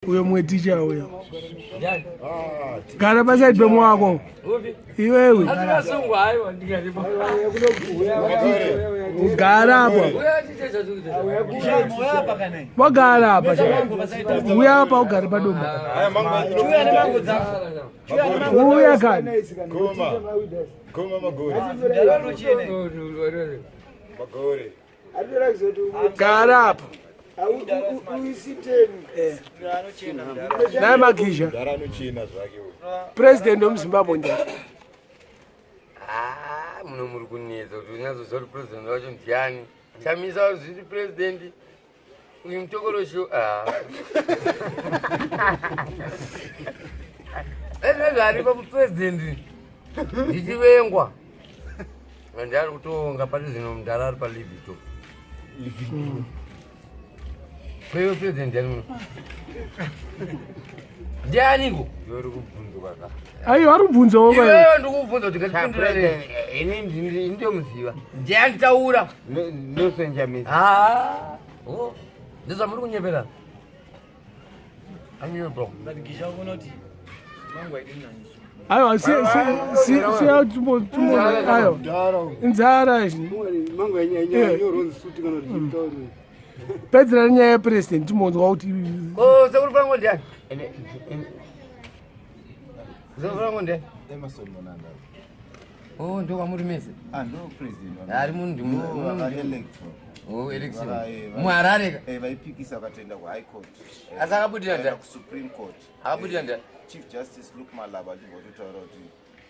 Uyo mumwe ticha uyo. Gara pasaidi pemwe wako. Iwewe. Gara apa. Wagara apa. Uya apa ugare padomba. Uya kani. Gara apa. Naye Magizha. President wemuZimbabwe ndiani? Ah, muno muri kunetsa kuti unyatsoziva kuti president wacho ndiani. Chamisa zviri president uyu mutokorosho. Ah. Ezvezvo aripo president ndichivengwa. Ende ari kutonga pari zvino mudhara ari palivito. Kweyo president ndiani muno? Ndianiko? Iwe uri kubvunzuka ka. Aiwa ari kubvunzawo kwa. Iwewe ndikubvunza kuti ngatipindura nei? Ini ndinomuziva. Ndiani taura? Nelson Chamisa. Ah. Oh. Ndizvamuri kunyepera. Anyepa. But Gisha unoti mangu haidi naniso. Aiwa siya tumbo tumbo ayo. Inzara izvi. Mangu yanyorwa nsuti kana kuti chitauri. Pedzera nyaya yepresident timbonzwa kuti Ko sekuru vangu ndiani? Sekuru vangu ndiani? Emerson Mnangagwa. Oh, ndo kwamuri mese. Ah, ndo president. Ari munhu ndi Ndo vakaelectwa. Oh, election. Vaka- Muharare ka. Vaipikisa vakatoenda kuhigh court. Asi akabudira Vaenda ndani? kusupreme court. Akabudira ndani? Chief Justice Luke Malaba achimbototaura kuti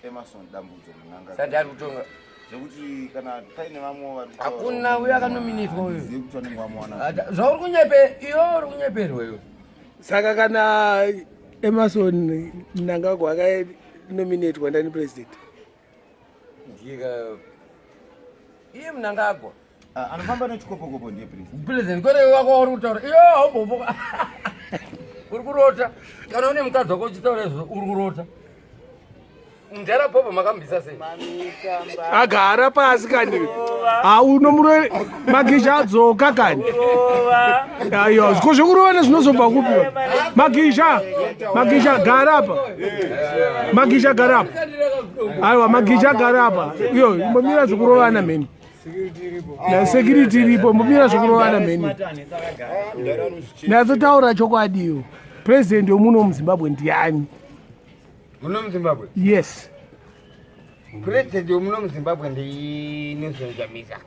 Emerson Dambudzo Mnangagwa. Sandi ari kutonga. Zvekuti kana paine vamwe vari kutaura Hakuna kuti uyo akanominatwa uyo. handizivi kuti vanenge vamuwana. Ata- Zvauri kunyepe, iwe uri kunyeperwa iwe. saka kana Emerson Mnangagwa akanominatwa ndani president. Ndiye ka iye Mnangagwa. Ah, anofamba nechikopokopo ndiye president. President kwete wako uri kutaura. Iwe haumbofoka. Uri kurota. Kana une mukadzi wako uchitaura izvo uri kurota. Mudhara Bobo makambisa sei? Agara pasi kani. Hauno murove Magisha adzoka kani. Aiwa, ko zvekurovana zvinozobva kupi? Magisha, Magisha gara apa. Magisha gara apa. Aiwa, Magisha gara apa. Iyo, imbomira zvekurovana mheni. Na security iripo, imbomira zvekurovana mheni. Nyatsotaura chokwadi iyo. President wemuno muZimbabwe ndiani? Muno muZimbabwe. Yes. President wemuno muZimbabwe ndi Nelson Chamisa.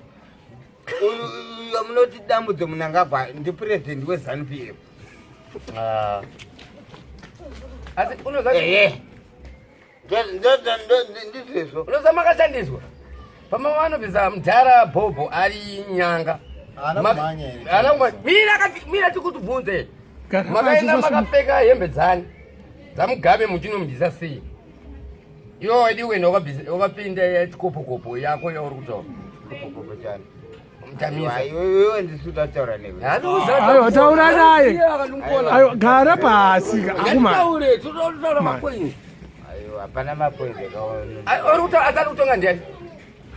Uyu uyu munoti Dambudzo Mnangagwa ndi president weZANU PF. Ah. Asi unoziva Ehe. Ndizvezvo. unoziva makashandiswa. Pamwe vanobvisa mudhara Bobo ari nyanga. Haana kumhanya here? Haana kumhanya. Mira akati mira tikutibvunze. Gara pasi Makaenda usasumuka. makapfeka hembe dzani dzaMugabe muchinomudisa sei? Iwe waidi kuenda wakapinda yachikopokopo yako yauri kutaura. Kopokopo chani. Mutamisa. Iwewe ndisu tataura newe. Aiwa, taura naye. Aiwa, gara pasi. Akuma. Akutaure, totaura mapoints. Aiwa, hapana mapoints akaona. Ari kutonga asati kutonga ndiani?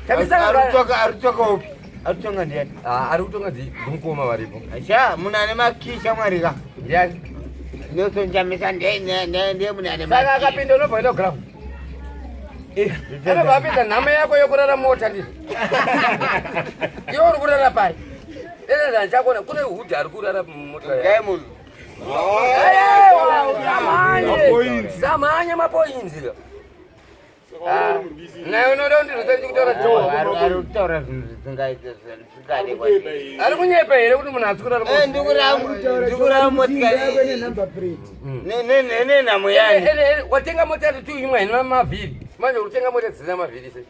Chamisa Ari kutonga upi? Ari kutonga ndiani? Ah, ari kutonga ndimukoma varipo. Sha, munhu ane makisha mwari ka. Ndiani? Nelson Chamisa ndiye ndiye munhu ane Saka makisha. akapinda unobva kuenda kuground. Anobva apinda nhamo yako yokurara mota ndizvo. Iwe uri kurara pai? Ene handichakona kune hudhi ari kurara mumota Dai munhu. Aiwa, samhanye mapoinzi. Naye unoda kundirwisa ndichikutaura jowa. Ari kutaura zvinhu zvisingaite zvisingade kwatiri. Ari kunyepa here kuti munhu asi kurara mota? Ndikurara motikari nenhamo yani. Watenga mota yati tu imwe haina mavhiri. Manje uri kutenga mota dzisina mavhiri sei?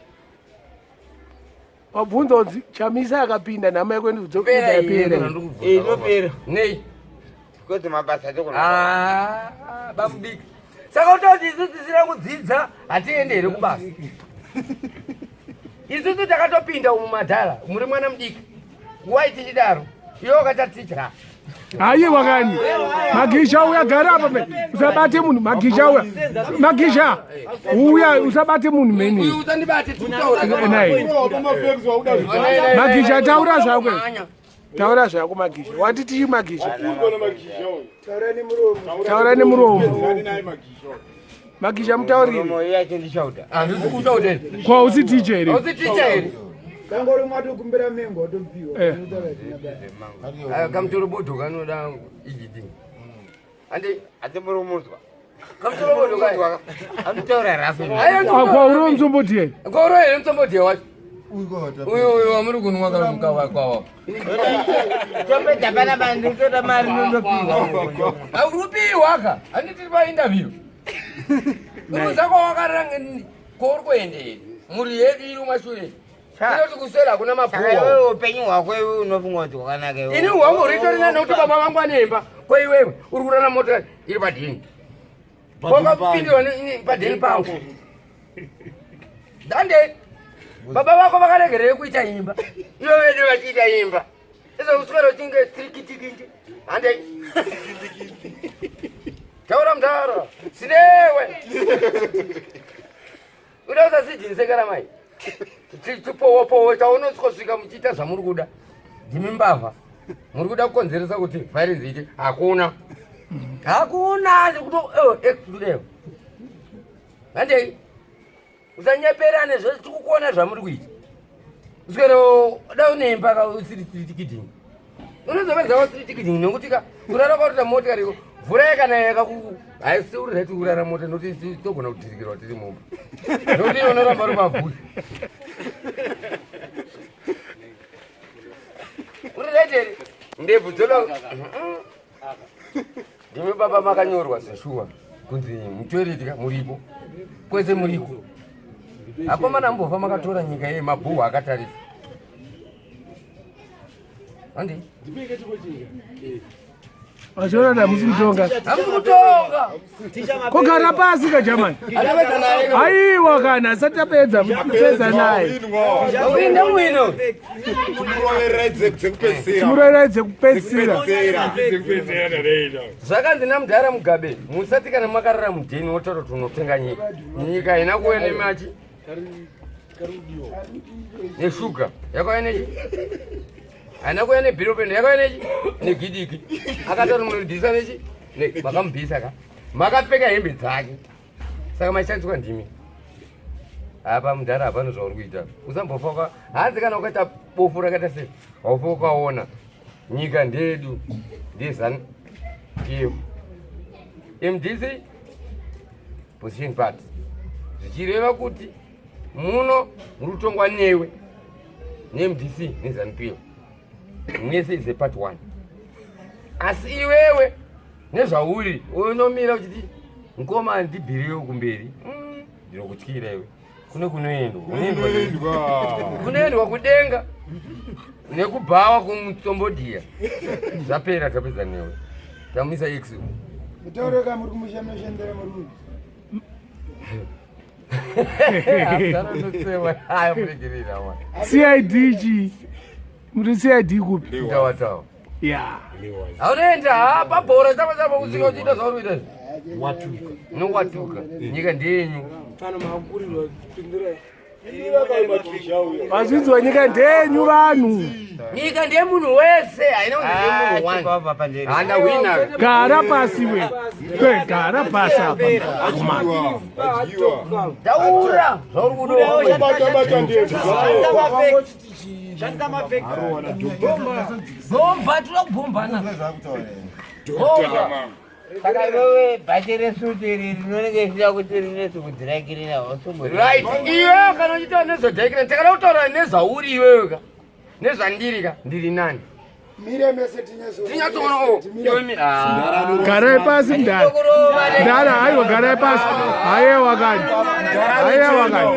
Wabvunza kunzi Chamisa akapinda nhamo yako Pera yapera. here ndikubvunza. Inopera. Nei? Because mabasa atokona. Ah, bamudiki. Saka utoti isusu tisina kudzidza hatiende here kubasa? Isusu takatopinda umu madhara, muri mwana mudiki. Wai tichidaro? Iwe wakataticha. Aiwa kani. Magisha uya gara apa me. Usabate munhu Magisha uya. Magisha. Uya usabate munhu meni. Uyu usandibate tikutaura. Naye. Magisha taura zvako. Taura zvako Magisha. Wati tii Magisha? Taura nemuromo. Magisha mutaurire. Handisi kuchauta. Kwa usi teacher here? Hausi ticha here? Kangori mwatokumbira mengo watopiwa. Eh. Aya, Kamutoro bodo kanoda ijiti. Ande Asi murumudzwa. kamutoro bodo kaya. Anotaura rafu. Aya, Ah, Kwa uri musomboti here? Kwauro here musombodhiya wacho? Uyo uyo wamuri kunwa kana mukawa kwawa. Topedza panapa ndikutoda mari nondopiwa. Aurupiwa ka? Handiti tiri painterview. Uruzako wakaranga kwauri kuenda here? Mhuri yedu iri kumashure. Inoti kuswera hakuna Saka mabhuwa. iwewe upenyu hwako iwe unofunga kuti hwakanaka iwe. Ini hwangu uritori nani nokuti baba vangu anemba. Ko iwewe uri kurara mota iri padheni. Wakapindirwa padheni pangu. Dande baba vako vakaregerere kuita imba. Ivo vedu vachiita imba. Izvo kuswera uchinge tirikitikindi. Hande. Taura mutaura. Sinewe. Uda usasijinise kana mai. Chipowo chaunosvika muchiita zvamuri kuda. Ndimi mbavha. Muri kuda kukonzeresa kuti violence ite. Hakuna. Hakuna ndikuto exclude. Handei. Usanyeperane zvose tiri kukuona zvamuri kuita. Uswero da unemba ka usiri tikidini. Unozopedza wasiri tikidini nokuti ka kurara kwakuita motikari iko mvura yakanaya yakaku haisi uri right kurara mota nokuti isu togona kudhirikirwa tiri mumba. Nokuti iwe unoramba uri pabhushi. Uri right here? Ndebvu dzoda ndimi baba makanyorwa zveshuwa kunzi mutoireti ka muripo kwese muriko akomana mbofa makatora nyika ye mabhuhu akatarisa andi Vachiona kuti hamusi kutonga. hamusi kutonga Kogara pasi ka German. anapedza naye Aiwa kana asati tapedza kupedza naye. pinda mwino Chimurovererai dzekupedzisira. Chimurovererai dzekupedzisira. Zvakanzi namudhara Mugabe musati kana makarara mudheni wotaura kuti unotenga nyika nyika haina kuuya nemachi neshuga yakauya nechi haina kuuya nebhiropeni yakauya nechi negidiki akataura munobhisa nechi makamubhisa ka makapfeka hembe dzake saka maishandiswa ndimi apa mudhara hapano zvauri kuita usambofa hanzi kana ukaita bofu rakaita sei haufa ukaona nyika ndeyedu ndezanu pf mdc position party zvichireva kuti muno muri kutongwa newe nemdc nezanu pf mwese is a part one asi iwewe nezvauri unomira uchiti mukoma ndibhiriwe kumberi ndinokutyira iwe kune kunoendwa kunoendwa kudenga nekubhawa kumutombodhiya zvapera tapedza newe tamisa x Mutauro ka muri kumusha munoshandira muri CID chi. Muri CID kupi? Tawatawa Ya. aunoenda ha pabhora chapa chapa kusvika uchiita zvauri kuita izvi nowatuka nyika ndeyenyu Kana makurirwa pindurai. Vazvinzwa nyika ndenyu vanhu. Nyika ndiye munhu wese haina kunzi ndiye munhu one. Handa wina. Gara pasi we. We gara pasi apa. Akomana. Taura zvauri kuda. Shandisa mafacts. Bomba toda kubhombana. Bomba. Saka iwewe bhachi resuti iri rinonenge richida kuti rinetse kudhirakirira wasumbori. Right. Iwewe kana uchitaura nezvedhakira takada kutaura nezvauri iwewe ka. Nezvandiri ka ndiri nani. Mire mese tinyatso. Tinyatsoona o. Iwe mi. Ah. Garai pasi mdara. Mdara haiwa garai pasi. Haiwa kani. Haiwa kani.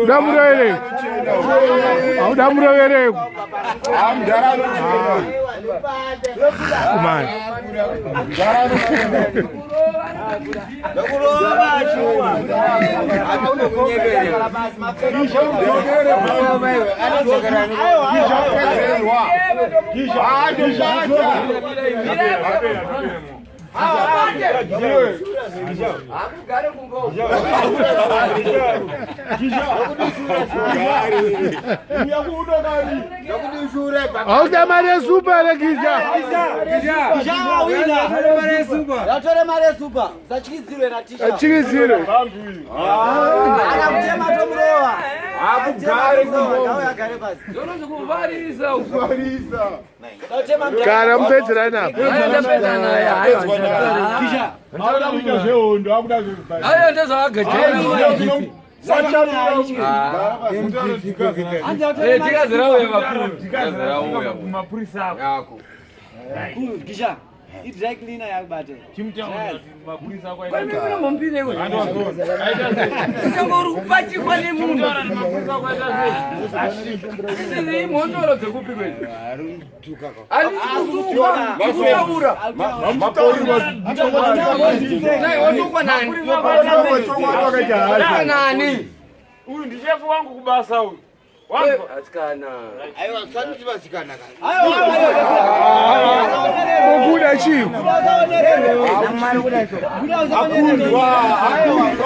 Uda muroverei. Hauda muroverei. Kumani. Hakugare kumba uko. Hauda mari yesupa here Gisha? Yatore mari yesupa satyizirwe natisha. Achikidzire. Akakutema tomurova. Hakugare kumba. Agare pasi. Zvinonzi kuvharisa uko. Tatema Gara mupedzerani apa. Aiwa, ndapedza naye, aiwa, Akuda kuita zvehondo, akuda aiwa, ndezvaagajera. Eh, tikazirauya vakuru. Tikazirauya. Mapurisa ako. Yako. Gisha. I-dry cleaner yakubate. Mapurisa ako Kwani mimi munombire iwe? Uchange uri kupachikwa nemunhu. Idzi imhondoro dzekupi kwedzi? Handisi kutukwa, ndikutaura. Nai, watukwa nani? Watukwa nani? Uyu ndishefu wangu kubasa uyu. Wangu. Asikana. Aiwa, saniti vasikana ka. Mokuda chii? Akundwa. Akundwa.